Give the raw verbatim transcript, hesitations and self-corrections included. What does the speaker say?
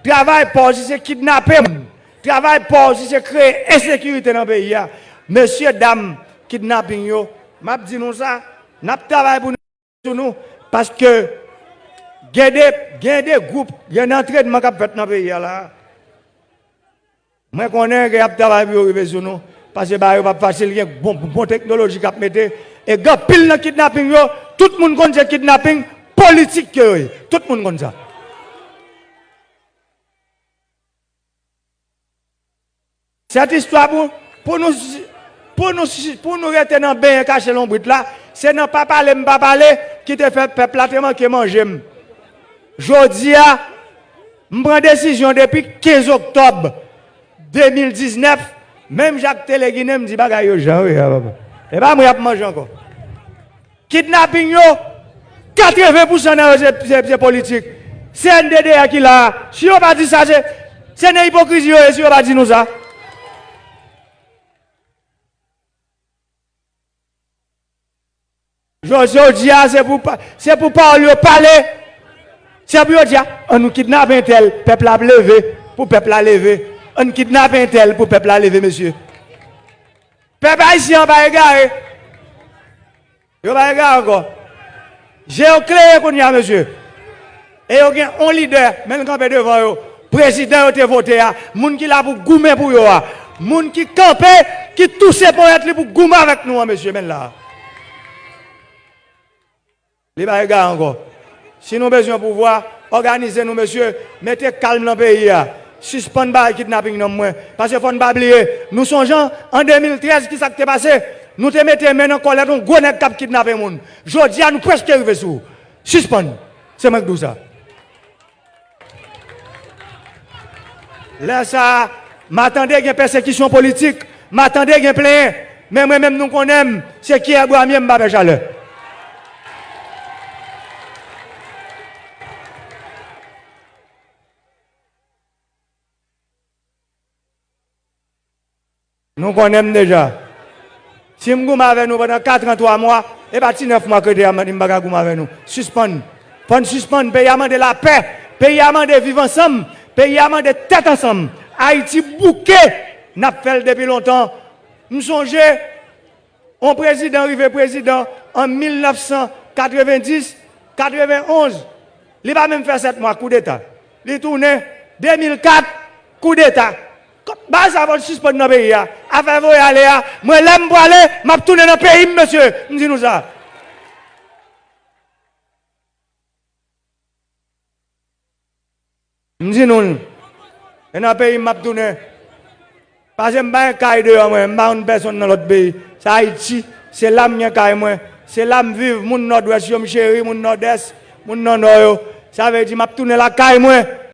Travay pa w si se kidnape moun. Travay pa w si se kreye ensekirite nan peyi a. Mesye dam kidnaping yo, m ap di nou sa, n ap travay pou nou, sou nou, paske gen de, gen de gwoup, gen de antrenman k ap fèt nan peyi a la. Mwen konnen ke y ap travay pou yo rive sou nou, paske bagay yo p ap fasil, gen bon, bon teknoloji k ap mete, e gen anpil nan kidnaping yo, tout moun konn se kidnaping politik ke yo ye. Tout moun konn sa. Sèt istwa pou, pou nou, pou nou, pou nou rete nan benyen kache lonbrit la, se nan pa pale m pa pale ki te fè pèp la te manke manje m. Jodi a, m pran desizyon depi kenz oktòb de mil diznèf, menm Jacques Téléguinet, m di bagay yo jan yo ye a, papa. E pa mwen y ap manje ankò. Kidnaping yo, katreven pousan nan yo se, se, se politik. Se C N D D A ki la a. Si yo pa di sa, se, se nan ipokrizi yo ye si yo pa di nou sa. Jodi, jodi a, se pou pa-, se pou pawòl yo pale. Se pou yo di, a, ann nou kidnape entèl, pèp la ap leve, pou pèp la leve. Ann kidnape entèl pou pèp la leve, mesye. Pèp ayisyen an pa egare. Yo pa egare ankò. Je yo klere kounye a, mesye. E yo gen yon lidè, men l kanpe devan yo. Prezidan yo te vote a, moun ki la pou goumen pou yo a. Moun ki kanpe, ki touse ponyèt li pou goumen avèk nou an, mesye, men l la. Li pa egare ankò. Si nou bezwen pouvwa, òganize nou, mesye, mete kalm nan peyi a. Sispann bay kidnaping nan mwen. Paske fò n pa bliye, nou sonje an de mil trèz ki sa k te pase? Nou te mete men nan kòlèt yon gwo nèg k ap kidnape moun. Jodi a, nou prèske rive sou ou. Sispann. Se mwen k di w sa. Lè sa a, m a tande gen pèsekisyon politik, m a tande gen plenyen, men mwen menm nou konnen m, se kiyè bwa m ye, m pa pè chalè. Nou konnen m deja. Si m goumen avè nou pandan kat an twa mwa, e pa ti nèf mwa k rete a m di m pa ka goumen avè nou. Sispann. Fò n sispann. Peyi a mande lapè. Peyi a mande viv ansanm. Peyi a mande tèt ansanm. Ayiti bouke. N ap fè l depi lontan. M sonje, yon prezidan rive prezidan an mil nèf san katrevenndis, katrevenonz. Li pa menm fè sèt mwa, koudeta. Li tounen, de mil kat, koudeta. Bagay sa fò l sispann nan peyi a. Afè voye ale a, mwen lè m prale, m ap tounen nan peyi m, mesye. M di nou sa. M di nou l. E nan peyi m m ap tounen. Paske m pa gen kay deyò mwen, m pa konn pèsonn nan lòt peyi. Se Ayiti, se la m gen kay mwen. Se la m viv, moun Nòdwès yo m cheri, moun Nòdès, moun nan Nò yo. Sa vle di m ap tounen lakay mwen.